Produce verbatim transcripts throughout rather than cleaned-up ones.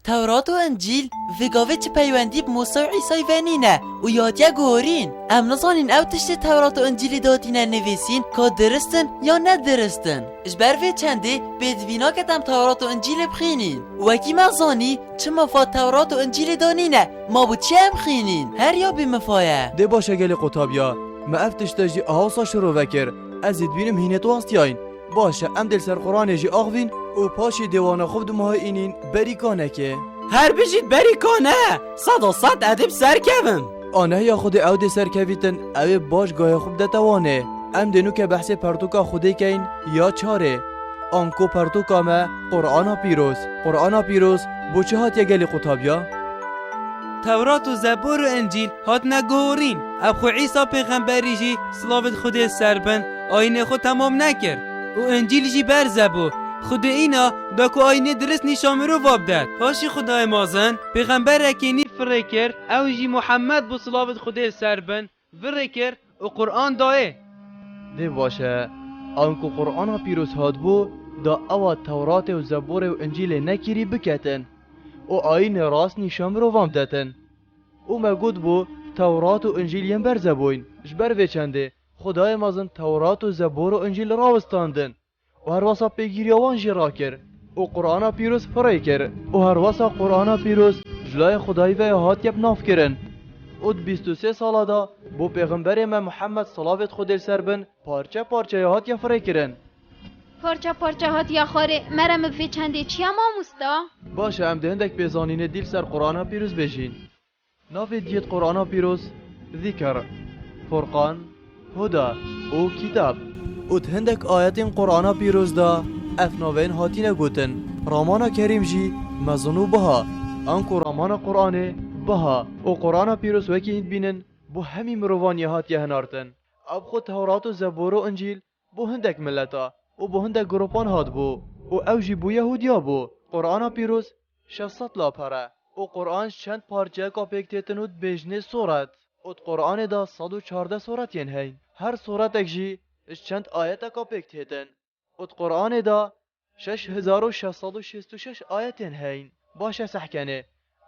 Tewrat û Încîl vê gavê çi peywendî bi Mûsa û Îsayî ve nîne û ya hatiye guhorîn? Em nizanîn ew tiştê Tewrat û Încîlê de hatine nivîsîn ka dirist in ya ne dirist in. Ji ber vê çendê pêdivî naket em Tewrat û Încîlê bixwînîn. Wekî me zanî, çi mifa Tewrat û Încîlê de nîne, ma bo çi em xwînîn? Her ya bê mifa ye. Dê baş e gelê qutabiya. Me ev tişte jî aha wisa şirove kir. Ez ê dibînim hînê tu astiyayîn. Baş e, em dê li ser Quranê jî axivîn û paşê dê wana xwe bi dumahî înîn berî kanekê. Her bijît berî kane! Seda sed ez dê bi ser kevim. A nehiya Xwedê ew dê serkevîtin, ew ê baş gaya xwe bidete wanê. Em dê nûke behsê pertûka Xwedê keyin ya çarê. Anko pertûka me, Qur'ana Pîroz. Qur'ana Pîroz bo çi hatiye gelê qutabiya? Tewrat û Zebûr û Încîl hatine guhorîn. Ev xwe Îsa pêxemberî jî, silavêt Xwedê ser bin, ayînê xwe temam nekir. Û Încîl jî berze bû. Xwedê îna da ku ayînê dirist nîşa mirova bidet. Paşî Xwedayê mezin pêxemberekî nî firê kir, ew jî Muhammed bû, silavêt Xwedê ser bin, virê kir û Qur'an dayê. Dê baş e, anku Qur'ana Pîroz hatibû, da ewa Tewratê û Zeborê û Încîlê nekirî biketin û ayînê rast nîşa mirovan bidetin. Û me gotibû, Tewrat û Încîl yên berze bûyn. Ji ber vê çendê Xwedayê mezin Tewrat û Zebor û Încîl rawistandin. Û herwesa pêgiriya wan jî rakir û Qur'ana Pîroz firê kir. Û herwesa Qur'ana Pîroz ji layê Xwedayî ve ya hatiye bi nav kirin. Û di bîst û sê sala de bo pêxemberê me Muhammed, silavêt Xwedê li ser bin, parçe parçe ya hatiye firê kirin. Parçe parçe hatiye xwarê, mere min vê çendê çi ye mamosta? Baş e, em dê hindek pêzanînê dî li ser Qur'ana Pîroz bêjîn. Navê diyêt Qur'ana Pîroz, Zikr, Furqan, Huda û Kitab. Û di hindek ayetên Qur'ana Pîroz de ev navên hatine gotin, Ramana Kerîm jî mezin û biha. Anku Ramana Qur'anê biha û Qur'ana Pîroz wekî hîn dibînin, bo hemî mirovan ye hatiye hinartin. Ew bi xwe Tewrat û Zebor û Încîl bo hindek mileta û bo hindek gropan hatibû û ew jî bo Yehûdiya bû. Qur'ana Pîroz şeş sed lapar e û Qur'an ji çend parçeyeka pêk têtin û dibêjinê suret. Û di Qur'anê de sed û çardeh suret yên heyn. Her suretek jî ji çend ayeteka pêk têtin. Û di Qur'anê de şeş hezar û şeş sed û şêst û şeş ayetên heyn. Baş e sehkenê.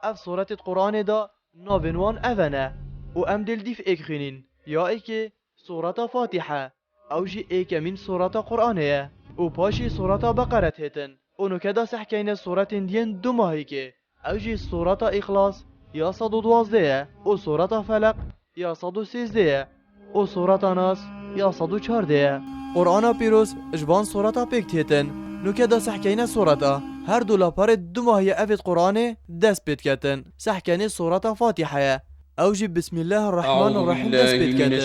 Ev suretê di Qur'anê de navên wan ev e ne. Û em dê li dîf êk xwînîn. Ya êkê Sureta Fatihe. Ew jî êkemîn sureta Qur'anê ye. Û paşî sureta Beqere têtin. Û nuke de sehkeyne suretên diyên du mahîkê. Ew jî sureta Îxlas ya sed û duwazdeh ye û sureta Feleq ya sed û sêzdeh ye û sureta Nas ya sed û çardeh ye. Qur'ana Pîroz ji van sureta pêk têtin. Nuke de sehkeyne sureta. Her du laparê du mahî ye evêt Qur'anê dest pê diketin. Sehkenê sureta Fatihe ye. Ew jî Bismillahirrahmanirrahîm dest pê diketin.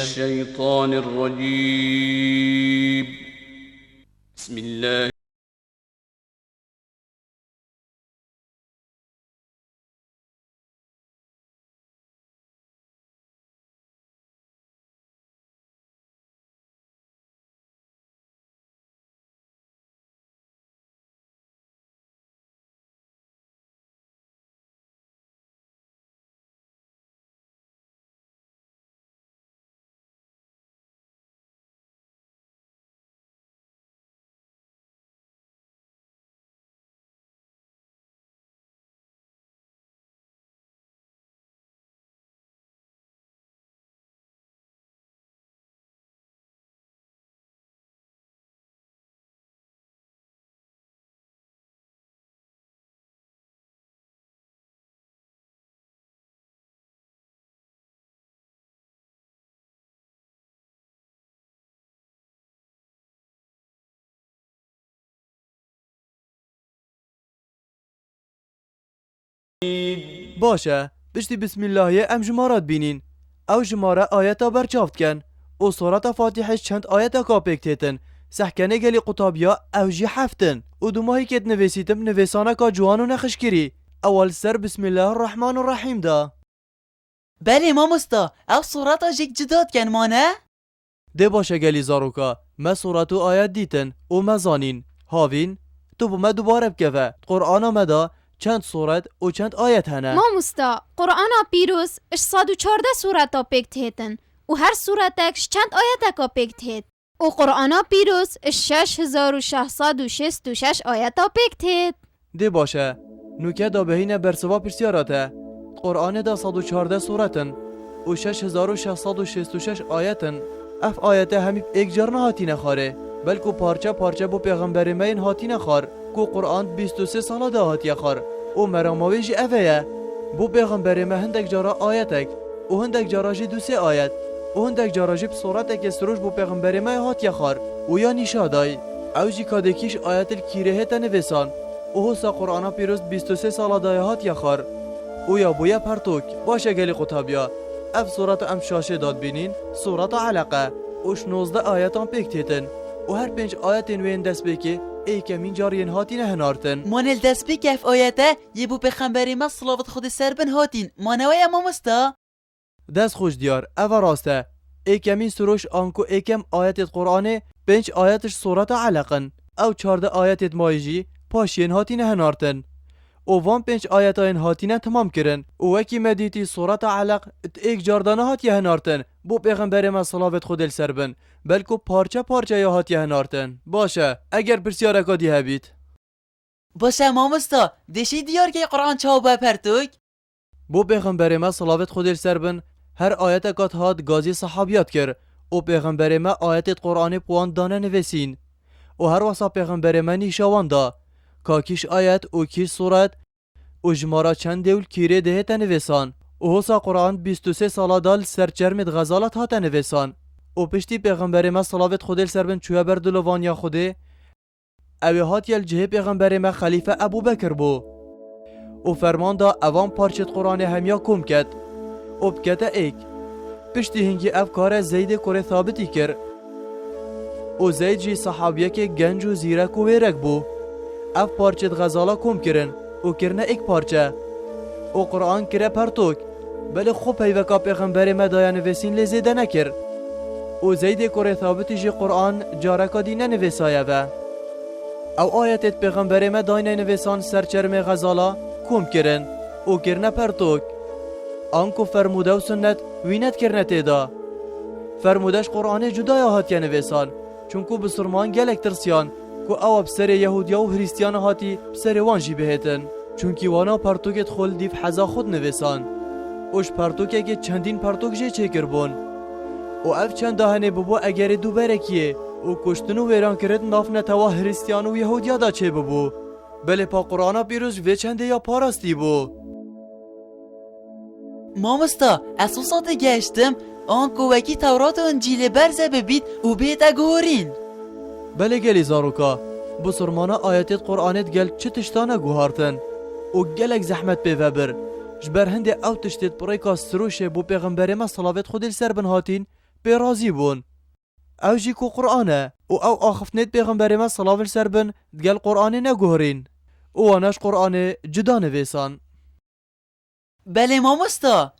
Baş e, piştî Bismillahiyê em jimara dibînîn. Ew jimare ayeta berçav dikin û sureta Fatîhê ji çend ayeteka pêk têtin. Sehkenê gelî qutabiya ew jî heft in û dumahîkê dinivîsîtim nivîsaneka ciwan û nexişkirî. Ewa li ser Bismillahirrahmanirrahîm de. Belê mamosta, ew sureta jêk cida dikin, ma ne? Dê baş e gelî zaroka, me suret û ayet dîtin û me zanîn. Havîn, tu bi me dubare bikeve, di Qur'ana me de çend suret û çend ayet hene? Mamosta, Qur'ana Pîroz ji sed û çardeh sureta pêk dihêtin û her suretek ji çend ayeteka pêk dihêt. Û Qur'ana Pîroz ji şeş hezar û şeş sed û şêst û şeş ayeta pêk têt. Dê baş e. Nûke da bihîne bersiva pirsyara te. Di Qur'anê de sed û çardeh suret in û şeş hezar û şeş sed û şêst û şeş ayet in. Ev ayete hemî bi êk car nehatîne xwarê, belku parçe parçe bo pêxemberê me yên hatîne xwar, ku Qur'an di bîst û sê sala de hatiye xwar û merama wê jî ev e ye. Bo pêxemberê me hindek cara ayetek û hindek cara jî du sê ayet û hindek cara jî bi suretekê siroş bo pêxemberê me hatiye xwar û ya nîşa dayî. Ew jî kadê kîş ayet li kîrê hête nivîsan û hosa Qur'ana pîroz di bîst û sê sala dayê hatiye xwar û ya bûye pertok. Baş e gelî qutabiya. Ev sureta em şaşê da dibînîn, sureta Elaq e û ji nozdeh ayetan pêk têtin û her pênc ayetên wê yên destpêkê êkemîn car yên hatîne hinartin. Manê li destpêkê ev ayete yê bo pêxemberê me silavêt Xwedê ser bin hatîn. Mane we ye mamosta? Dest xweş diyar, eva rast e. Êkemîn siroş anku êkem ayetêt Qur'anê pênc ayet ji sureta Elaq in. Ew çardeh ayetêt mayî jî paşiyên hatîne hinartin. Û van pênc ayeta yên hatîne temam kirin. Û wekî me dîtî sureta Elaq di êk car de nehatiye hinartin, bo pêxemberê me silavêt Xwedê li ser bin, belku parçe parçe ya hatiye hinartin. Baş e, eger pirsyareka dî hebît. Baş e mamosta, dê jî diyar key Qur'an çawa bûye pertok? Bo pêxemberê me silavêt Xwedê li ser bin, her ayeteka dihat gazî sehabiya dikir û pêxemberê me ayetêt Qur'anê bi wan dane nivîsîn û her wesa pêxemberê me nîşa wan da ka kîş ayet û kîş suret û jimara çend dêw li kîrê dihête nivîsan û hosa Qur'an bîst û sê sala da li ser çermêt xezalat hate nivîsan û piştî pêxemberê me silavêt Xwedê li ser bin çûye ber dilovaniya Xwedê, ew ê hatiye li cihê pêxemberê me xelîfe Ebû Bekir bû û ferman da evan parçêt Qur'anê hemiya kom ket û bikete êk. Piştî hingî ev kare Zeydê kurê Thabitî kir û Zeyd jî sehabiyekê genc û zîrek û wêrek bû. Ev parçêt xezala kom kirin û kirine êk parçe û Qur'an kire pertok. Belê xwe peyveka pêxemberê me daye nivîsîn lê zêde nekir. Û Zeydê kurê Thabitî jî Qur'an careka dî nenivîsaye ve. Ew ayetêt pêxemberê me dayne nivîsan ser çermê xezala kom kirin û kirine pertok. Anku fermûde û sunnet wî nedikirine tê de. Fermûde ji Qur'anê cuda ya hatiye nivîsan. Çunku bisurman gelek tirsiyan ku ewa bi serê Yehûdiya û Hrîstiyana hatî bi serê wan jî bihêtin. Çunkî wana pertokêt xwe li dîv heza xwe dinivîsan û ji pertokekê çendîn pertok jê çêkiribûn. Û ev çenda henê bibû egerê dûberekiyê û kuştin û wêrankirin nav netewa Hrîstiyan û Yehûdiya de çêbibû. Belê pa Qur'ana pîroz ji vê çendê ya parastî bû. Mamosta, ez wisa têgehiştim, anku wekî Tewrat û Încîlê berze bibît û bihête guhorîn. Belê gelî zaroka, bisurmana ayetêt Qur'anê digel çi tişta neguhartin û gelek zehmet pê ve bir. Ji ber hindê ew tiştêt bi rêka siroşê bo pêxemberê me silavêt Xwedê li ser bin hatîn pê razî bûn. Ew jî ku Qur'an e û ew axiftinêt pêxemberê me silav li ser bin digel Qur'anê neguhirîn û wana ji Qur'anê cuda nivîsan. Belê mamosta,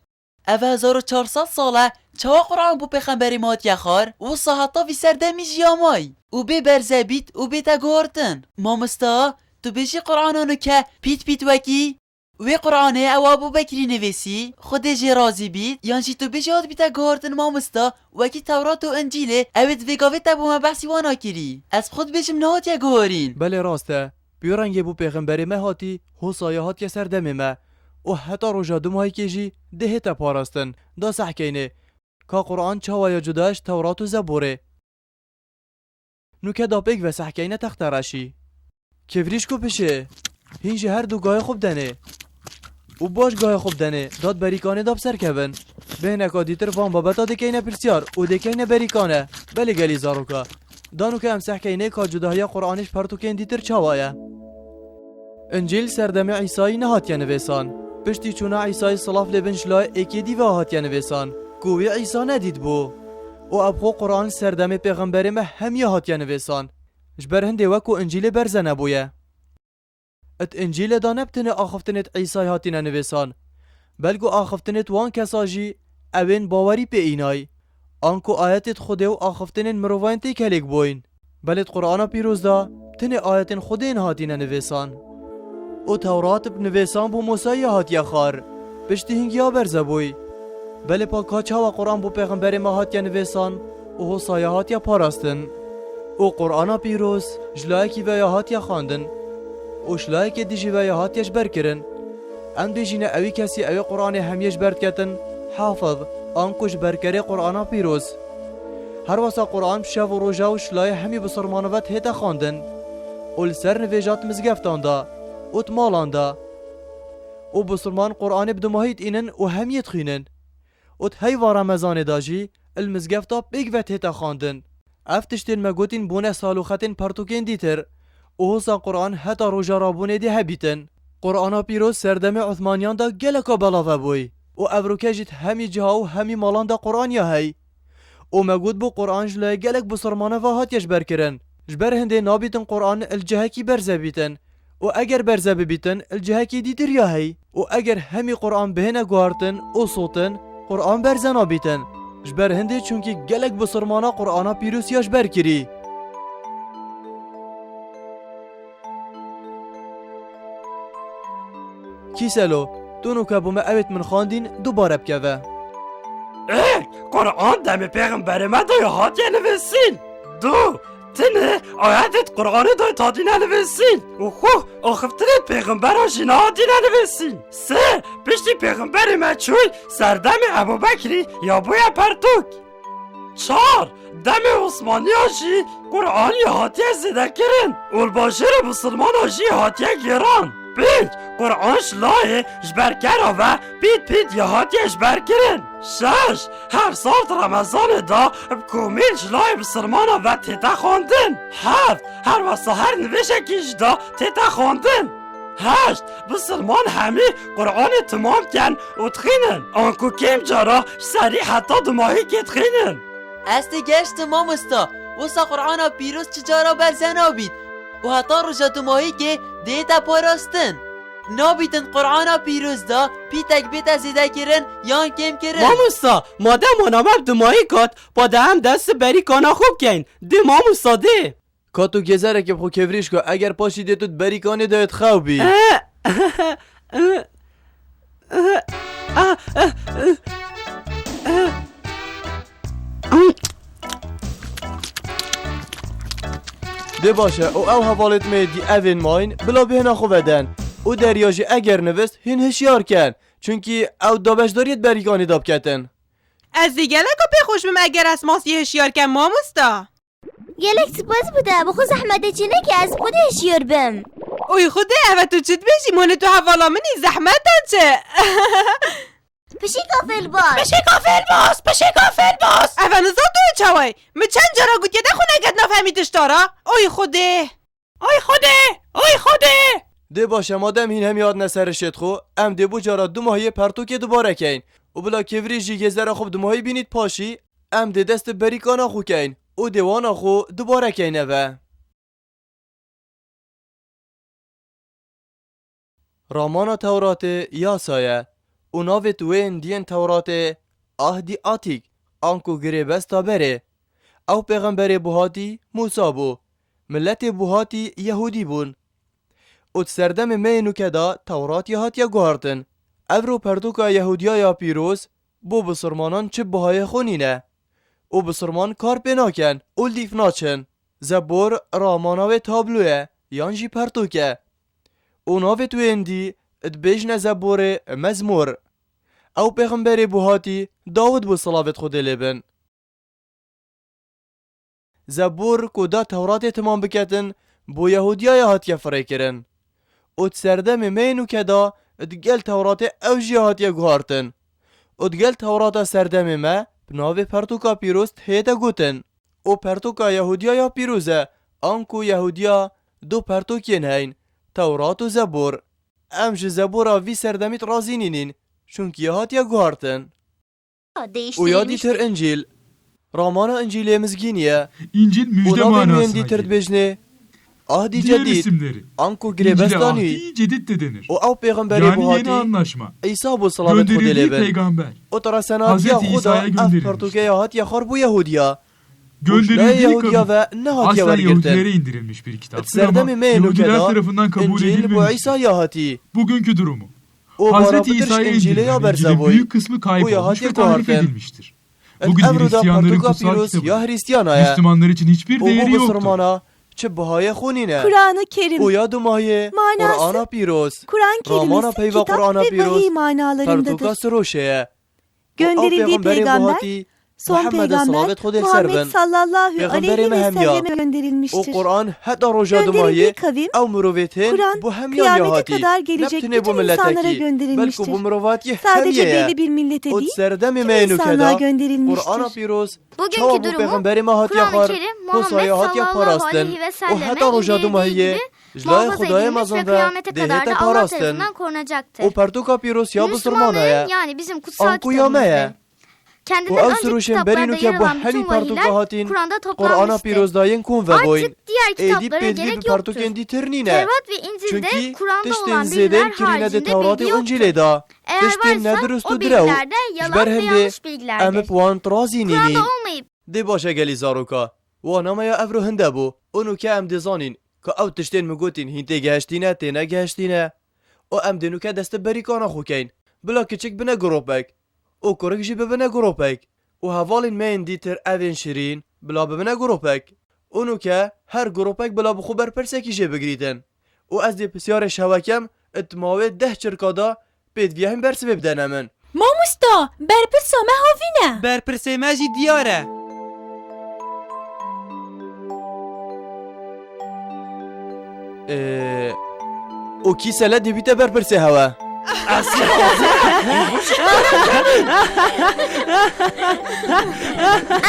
ev hezar û çar sed sal e çawa Qur'an bo pêxemberê me hatiye xwar, wisa heta vî serdemî jî ya may û bê berze bît û bête guhartin. Mamosta, tu bêjî Qur'ana nuke pît pît wekî wê Qur'anê ew Ebû Bekrî nivîsî, Xwedê jê razî bît, yan jî tu bêjî hat bîte guhartin mamosta, wekî Tewrat û Încîlê, ew ê di vê gavê te bo me behsî wana kirî. Ez bi xwe dibêjim nehatiye guharîn. Belê rast e. Pî rengê bo pêxemberê me hatî, hosa ya hatiye serdemê me û heta roja dumahîkê jî dê hête parastin. Da sehkeynê ka Qur'an çawa ya cuda ji Tewrat û Zeborê. Nûke da pêk ve sehkeyne texte reşî. Kevrîşk û pişê. Hîn jî her du gayê xwe bidenê. Û baş gayê xwe bidenê, da di berîkanê da bi ser kevin. Bêhneka dîtir van babeta dikeyne pirsyar û dikeyne berîkane. Belê gelî zaroka. Da nûke em sehkeynê ka cudahiya Qur'anê ji pertokên dîtir çawa ye. Încîl serdemê Îsayî nehatiye nivîsan. Piştî çûna Îsayî silav lê bin ji layê êkê dî ve hatiye nivîsan ku wî Îsa nedîtbû. Û ev xwe Qur'an serdemê pêxemberê me hemiya hatiye nivîsan. Ji ber hindê wek ku Încîlê berze nebûye. Di Încîlê de ne bi tenê axiftinêt Îsayî hatine nivîsan, belku axiftinêt wan kesa jî ewên bawerî pê înay. Anku ayetêt Xwedê û axiftinên mirovayên têkelêk bûyn. Belê di Qur'ana pîroz de tenê ayetên Xwedê yên hatîne nivîsan. Û Tewrat bi nivîsan bo Mûsayî hatiye xwar, piştî hingî ya berze bûy. Belê pa ka çawa Qur'an bo pêxemberê me hatiye nivîsan û hosa ya hatiye parastin. Û Qur'ana pîroz ji layekî ve ya hatiye xwendin. û ji layekê dijî ve ya hatiye ji ber kirin. Em dibêjîne ewî kesî ew ê Quranê hemiyê ji ber diketin, hafiz, anku ji berkerê Qurana pîroz. Her wesa Quran bi şev û roja û ji layê hemî bisilmana ve dihête xwendin û li ser nivêja di mizgeftan de û di malan de. Û bisilman Quranê bi dimahî dînin û hemiyê dixwînin. Û di heyva Remezanê de jî li mizgefta pêk ve dihête xwendin. Ev tiştên me gotîn bûne sal û xetên pertûkên dîtir û hosa Quran heta roja rabûnê dê hebîtin. Qurana pîroz serdemê Uthmaniyan de geleka belav hebûy û evroke jî di hemî ciha û hemî malan de Quran ya hey. Û me got bû Quran ji layê gelek bisilmana ve hatiye ji ber kirin. Ji ber hindê nabîtin Quran li cihekî berze bîtin. Û eger berze bibîtin, li cihekî dîtir ya hey. Û eger hemî Quran bihêne guhartin û sotin, Quran berze nabîtin. Ji ber hindê çunkî gelek bisilmana Qurana pîroz ya ji ber kirî. Kîselo, tu nuke bo me ewêt min xwendîn dubare bikeve. Ê, Quran demê pêxemberê me de ya hatiye nivîsîn. Du, tine ayetê di Quranê de tadîne nivîsîn. Û xwe axiftinê pêxembera jî nehatîne nivîsîn. Sê, piştî pêxemberê me çûy, serdemê Ebû Bekrî ya bûye pertûk. Çar, demê Osmaniya jî Quran ya hatiye zêdekirin û li bajêrê bisilmana jî hatiye gêran. Pênc, Quran ji layê ji berkera ve pît pît ya hatiye ji ber kirin. Şeş, her sal di Remezanê de bi komîl ji layê bisilmana ve tête xwendin. Heft, her wesa her nivêjekî jî de tête xwendin. Heşt, bisilman hemî Quranê timam ken û dixwînin. Anku kêm cara ji serî heta dumahîkê dixwînin. Ez tê geştim mamosta, wisa Qur'ana pîroz çi cara berze nabît û heta roja dumahîkê dê te parastin. Nabîtin Qur'ana pîroz da pîtek bête zêdekirin yan kêmkirin. Mamosta, madem wana me bi dumahîk hat, pa de em dest bi berîkana xwe bikeyn. Dê mamosta, dê. Ka tu gêzerekê bi xwe kevirî jiko, eger paşî dê tu di berîkanê de yê dixew bî. Dê baş e, û ew hevalêt me dî evên mayîn, bila bihêna xwe veden. Û derya jî eger nivist, hîn hişyar ken. Çunkî ew da beşdariyê di berîkanê de biketin. Ez dê geleka pê xweş bim eger ez masiyê hişyar kem mamosta. Gelek spas bide, bi xwe zehmetê çê neke, ez xwedê hişyar bim. Oy xwedê, eve tu çi dibêjî? Monê tu hevala min î, zehmeta çi? Pişika fêlbaz. Pişika fêlbaz, pişika fêlbaz. Eve niza tu çaway? Min çend cara gotiye te xwe neket nav hemî tişta ra? Oy xwedê. Oy xwedê, oy xwedê. Dê baş e, madem hîn hemî hatine ser rişêt xwe, em dê bo cara dumahiyê pertokê dubare keyn. Û bila kevirî jî gêzera xwe bi dumahî bînît paşî, em dê dest bi berîkana xwe keyn û dê wana xwe dubare keyn eve. Ramana Tewratê yasa ye û navê wê hindiyên Tewratê Ahdî Atîk, anku girêbesta berê. Ew pêxemberê buhatî Mûsa bû. Miletê buhatî Yehûdî bûn. Û di serdemê me yê nûke de Tewrat ya hatiye guhartin. Evro pertûka Yehûdiya ya pîroz bo bisilmanan çi bihayê xwe nîne. Û bisilman kar pê naken û li dîf naçin. Zebor ramana wê tablo ye, yan jî pertûk e. Û navê wê hindî dibêjne Zeborê Mezmûr. Ew pêxemberê buhatî Dawid bû, silavêt Xwedê lê bin. Zebor ku da Tewratê timam biketin, bo Yehûdiya ya hatiye firêkirin. Û di serdemê me yê nûke de di gel Tewratê ew jî hatiye guhartin. Û di gel Tewrata serdemê me bi navê pertûka pîroz dihête gotin. Û pertûka Yehûdiya ya pîroz e, anku Yehûdiya du pertûkên heyn, Tewrat û Zebor. Em ji Zebora vî serdemî razî nînîn, çunkî ya hatiye guhartin. Û ya dîtir Încîl. Ramana Încîlê mizgînî ye. İncil müjde manasına gelir. Û navên wê hindîtir dibêjnê Ahdî Cedîd, anku girêbesta nû. Diğer isimleri İncil ahdi cedid de denir. Û ew pêxemberê buhatî Îsa bû, silavêt Xwedê lê bin. Gönderildiği peygamber. Û di resenatiya xwe de ev pertûkeya hatiye xwar bo Yehûdiya. Û ji layê Yehûdiya ve nehatiye wergirtin. Di serdemê me yê nûke de Încîl bo Îsa ya hatî. Bugünkü durumu. Û Hazreti İsa'ya indirgen İncil'in büyük kısmı kaybolmuş ve tahrif edilmiştir. Bugün Hristiyanların kutsal kitabı, Müslümanlar için hiçbir değeri yoktur. çi bihayê xwe nîne. Kur'an-ı Kerim. Oya dumahiyê Manası, Qur'ana pîroz. Kur'an Ramana kelimesi, peyva kitap Qur'ana ve pîroz vahiy manalarındadır. Pertûka Siroşê ye. Gönderildiği Ew peyxemberê peygamber, hatî, son Muhammed peygamber, salavet Xwedê li ser Muhammed bin. Sallallahu Peyxemberê aleyhi me ve hemiya. Selleme gönderilmiştir. Û Qur'an heta roja Gönderildiği dumahiyê kavim, ew mirovêt hê Kur'an, bû hemiya kıyamete kadar gelecek bütün insanlara gönderilmiştir. Belku bû mirovatiyê hemiye ye. Sadece belli bir millete değil, tüm insanlığa gönderilmiştir. Û di serdemê me yê nûke de Qur'ana pîroz çawa bû peyxemberê me hatiye xwar, Hosaya hatiye parastin û heta roja dumahiyê ji layê Xwedayê mezin ve dê hête parastin. Û pertûka pîroz ya bisilmane ye. Anku ya me ye. Û ew sirûşên berî nûke bi hemî pertûka hatîn Qur'ana pîroz de yên kom vebûyn. Êdî pêdivî bi pertûkên dîtir nîne. Çunkî tiştên zêdeyên kirîne di Tewratê û Încîlê de. Tiştên nedurust û direw. Ji ber hindê em bi wan razî nînîn. Dê baş e gelî zaroka. Wana me ya evro hinde bû. Û nûke em dê zanîn ka ew tiştên min gotîn hîn tê gehiştîne, têne gehiştîne. Û em dê nûke dest bi berîkana xwe keyn. Bila kiçik bine gropek. Û kurik jî bibine gropek. Û hevalên me yên dîtir evên şirîn bila bibine gropek. Û nûke her gropek bila bi xwe berpirsekî jê bigirîtin. Û ez dê pisyarê şewekem, di mawê deh çirka de pêdiviya hîn bersivê bidene min. Mamosta, berpirsa me havîn e. Berpirsê me jî diyar e. Ee, û kîsele dê bîte berpirsê hewe.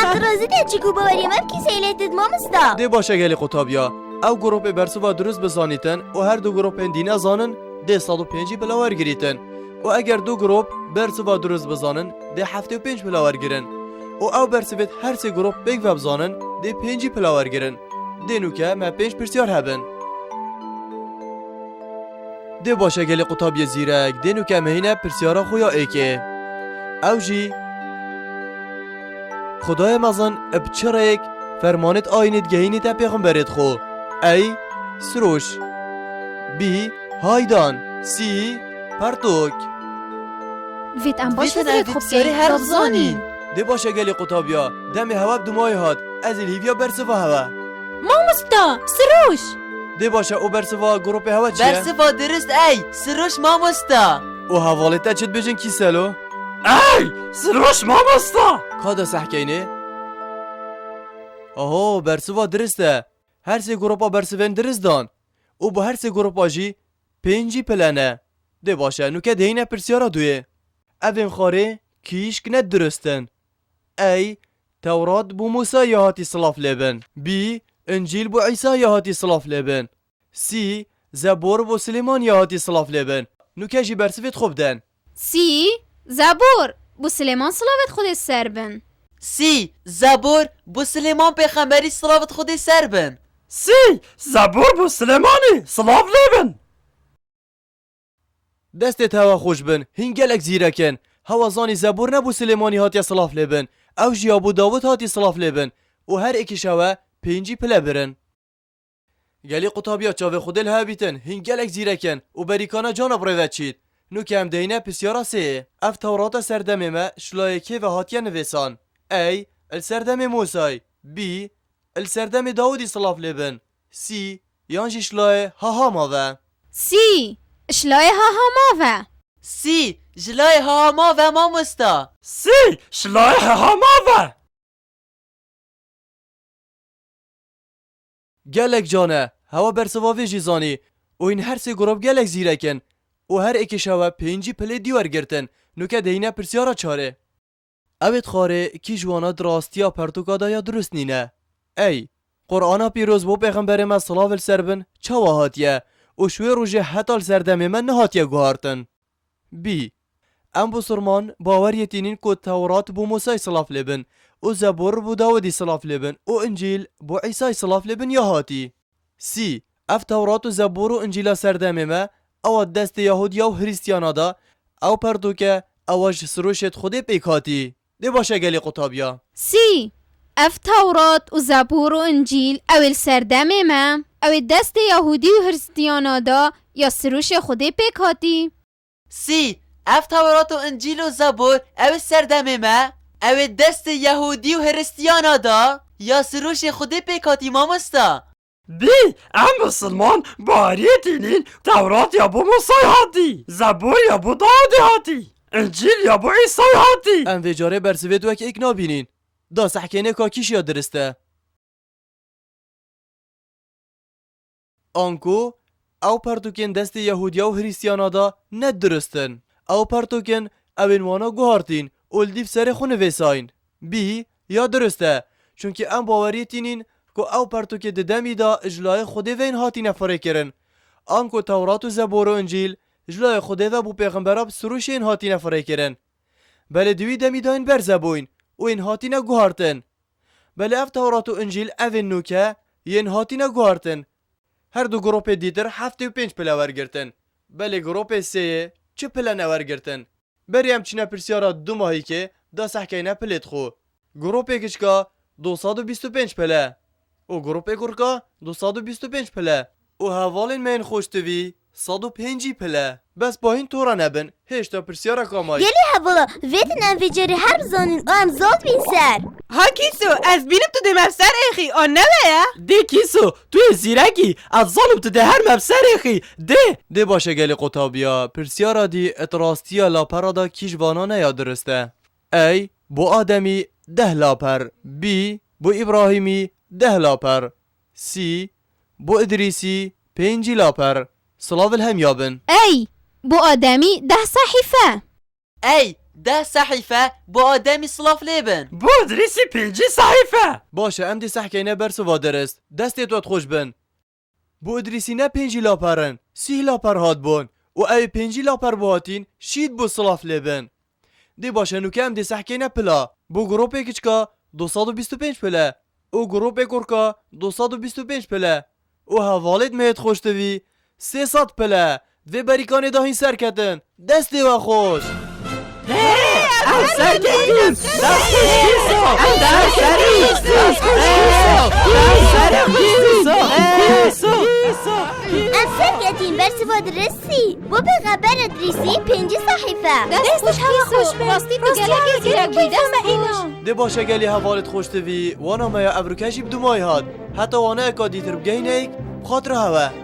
Em razî de çi ku bawerî me bi kîseyê lê did mamosta. Dê baş e gelî qutabiya. Ew gropê bersiva durust bizanîtin û her du gropên dî nezanin, dê sed û pêncî pila wergirîtin. Û eger du grop bersiva durust bizanin, dê heftê û pênc pila wergirin. Û ew bersivêt her sê grop pêk ve bizanin, dê pêncî pila wergirin. Dê nûke me pênc pirsyar hebin. Dê baş e gelê qutabiyê zîrek, dê nûke me hîne pirsyara xwe ya êkê. Ew jî, Xwedayê mezin bi çi rêk fermanêt ayînê digehînîte pêxemberêt xwe? A. Siroş. B. Haydan. C. Pertok. Vêt em baş Vêtin vizirê ez xwe dê bikey, her da bizanîn. Dê baş e gelê qutabiya. Demê hewe bi dumayê hat. Ez ê li hîviya bersiva hewe. Mamosta, Siroş! Dê baş e, û bersiva gropê hewe çi ye? Bersiva dirist ey, Siroş mamosta. Û hevalê te çi dibêjin kîselo? Ey, Siroş mamosta! Ka de sehkeynê? Aho, bersiva dirist e. Her sê gropa bersivên dirist dan. Û bi her sê gropa jî pêncî pile ne. Dê baş e, nûke dihêne pirsyara duyê. Evên xwarê kîşk ne dirist in. A. Tewrat bo Mûsayê hatî silav lê bin. B. Încîl bo Îsayê hatî silav lê bin. C. Zebor bo Silêmaniyê hatî silav lê bin. Nûke jî bersivêt xwe bidin. C. Zebor bo Silêman silavêt Xwedê ser bin. C. Zebor bo Silêman pêxemberî silavêt Xwedê ser bin. C. Zebor bo Silêmanî silav lê bin. Destê te hewe xweş bin, hîn gelek zîrek in. Hewe zanî Zebor ne bo Silêmanî hatiye silav lê bin. Ew jî ya bo Dawid hatî silav lê bin. Û her êkî ji hewe pêncî pile birin. Gelî qutabiya çavê Xwedê li hewe bîtin, hîn gelek zîrek in û berîkana cana bi rê ve çît. Nûke em dihêne pisyara sê. Ev Tewrata serdemê me ji layê kê ve hatiye nivîsan? A. Li serdemê Mûsayê. B. Li serdemê Dawidî silav lê bin. C. Yan jî ji layê Hahama ve. C. Ji layê Hahama ve. C. Ji layê Hahama ve mamosta. C. Ji layê Hahama ve. Gelek can e, hewe bersiva vê jî zanî. Û hîn her sê grop gelek zîrek in. Û her êkê ji hewe pêncî pilê dî wergirtin. Nûke dihêne pirsyara çarê. Ewêt xwarê kî ji wana di rastiya pertûka de ya durust nîne? Ey, Qur'ana pîroz bo pêxemberê me silav li ser bin çawa hatiye û ji wê rojê heta li serdemê me nehatiye guhartin? B. Em bisilman baweriyê tînin ku Tewrat bo Mûsayê silav lê bin û Zebor bo Dawidî silav lê bin û Încîl bo Îsayê silav lê bin ya hatî. C. Ev Tewrat û Zebor û Încîla serdemê me, ewa destê Yahûdiya û Hrîstiyana da, ew pertûke, ewa ji Siroşêt Xwedê pêk hatî. Dê baş e gelê qutabiya. C. Ev Tewrat û Zebor û Încîl, ew ê li serdemê me, ew ê destê Yahûdî û Hrîstiyana da, ya Siroşê Xwedê pêk hatî. C. Ev Tewrat û Încîl û Zebor, ew ê serdemê me, ew ê destê Yahûdî û Hrîstiyana da, ya Siroşê Xwedê pêk hatî mamosta. Bî, em misilman baweriyê tînîn, Tewrat ya bo Musay hatî, Zebûr ya bo Dawidê hatî, Încîl ya bo Îsay hatî. Em vê carê bersivê wek êk nabînîn. Da sehkêne ka kîş ya dirist e. Anku ew pertûkên destê Yehûdiya û Hrîstiyana de ne dirist in. Ew pertûkin ew ên wana guhartîn û li dîv serê xwe nivêsayîn. Bî, ya dirist e. Çunkî em baweriyê tînîn ku ew pertûkê di demî de ji layê Xwedê ve yên hatîne firêkirin. Anku Tewrat û Zebor û Încîl ji layê Xwedê ve bo pêxembera bi sirûşê yên hatîne firêkirin. Belê di wî demî de yên berze bûyn û yên hatîne guhartin. Belê ev Tewrat û Încîl ev ên nûke yên hatîne guhartin. Her du gropê dîtir heftê û pênc pile wergirtin. Belê gropê sêyê çi pile newergirtin. Berî em çîne pirsyara dumahîkê da sehkeyne pilêt xwe. Gropê kiçika du sed û bîst û pênc pile û gropê kurka du sed û bîst û pênc pile û hevalên me yên xweştivî sed û pêncî pile. Bes bahîn tora nebin, hêşta pirsyara kamayî. Gelî hevala, vêtin em vê carê her bizanîn û em zad bîn ser. Ha Kîso, ez bînim tu dê me ser êxî, a ne we ye? Dê Kîso, tu yê zîrekî, ez zanim tu dê her me ser êxî. Dê! Dê baş e gelî qotabiya, pirsyara dî et rastiya lapera da kîş vana ne ya dirist e. Ey, bo Ademî deh laper. Bî, bo Îbrahîmî deh laper. Sî, bo Idrîsî pêncî laper. Silav li hem ya bin. Ey, bo Ademî deh sehîfe. Ey, deh sehîfe bo Ademî silav lê bin. Bo Idrîsî pêncî sehîfe. Baş e, em dê sehkeyne bersiva dirist. Destê tu xweş bin. Bo Idrîsî ne pêncî laper in, sîh laper hat bûn û ew ê pêncî laper bihatîn şît bû silav lê bin. Dê baş e, nûke em dê sehkeyne pila. Bo gropê kiçika du sed û bîst û pênc pile û gropê kurka du sed û bîst û pênc pile û hevalêt me yêt xweştivî sê sed pile. Vê berîkanê dahîn serketin. Destê we xweş. Em serketin. Dest xweş Kîso. Em serketin. Dest xweş Kîso. Em serketin. Kîso. Kîso. Em serketin. Bersiva diristî. Bo pêxember Idrîsî pêncî sehîfe. Dest xweş, hewa xweş be. Rastî tu gelekî zîrek bî. Dest xweş. Dê baş e gelî hevalêt xweştivî. Wana me ya evroke jî bi dumahî hat. Heta waneyeka dîtir bigehîne êk, bi xatira hewe.